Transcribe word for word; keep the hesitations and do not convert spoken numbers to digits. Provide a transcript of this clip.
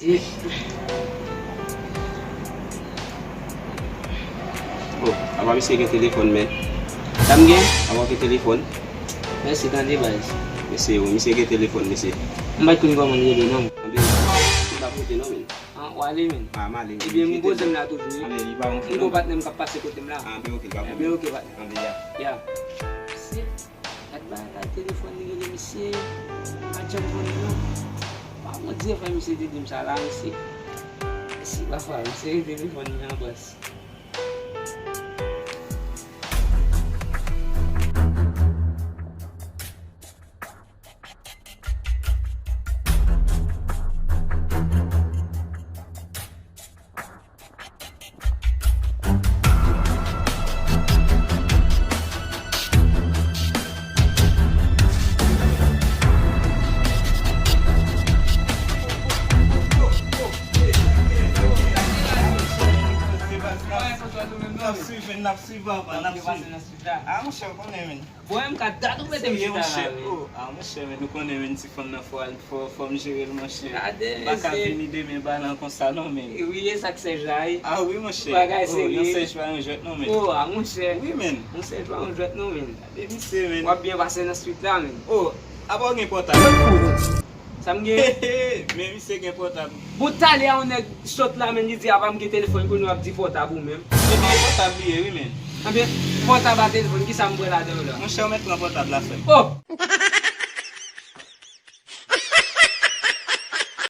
Oh, apa misye gen telefòn, men? Sa m gen? Apa w gen telefòn? Mèsi tande, baz. Mesye, wi, misye gen telefòn, mesye. M pa t konn kòman l rele, non. Anben, m p ap rete, non, men. Ah, w ale, men. Ah, m ale, men. Ebyen, m poze m la toujou, wi. Anben, li pa yon... M gon patnè m k ap pase kote m la. Ah, anben, oke, li pa... Anben, oke, patnè. Anben, ya. Ya. Gad bagay, telefòn li rele misye, m pa janm konnen non. Pa Bondye fè misye te di m sa la, mesye. Si pafwa misye gen telefòn li an bas. N ap swiv, n ap swiv, papa, n ap swiv. Ah, monchè, w konnen, men. Bon, M K, dat ou mete m chita la, men. Oh, ah, monchè, men nou konnen, men, ti fanm nan fò, fò, fò m jere l, monchè. Gade, m pa ka vini demen ba nan konsa, non, men. Wi, e sa k sèj la, wi. Ah, wi, monchè. Bagay serye. Yon sèj pa yon jwèt, non, men. Oh, ah, monchè. Wi, men. Yon sèj pa yon jwèt, non, men. Gade misye, men. W ap byen pase nan swit la, men. Oh, apa w gen pòtab? Sa m gen? Men misye gen pòtab. Bon, talè a yon nèg sot la, men, li di apa m gen telefòn, kounye a w ap di pòtab ou menm. Ebyen, pòtab li ye, wi, men. Anben, pòtab a telefòn, kisa m pran ladan yo la? Monchè, w mèt pran pòtab la, frè m. Oh!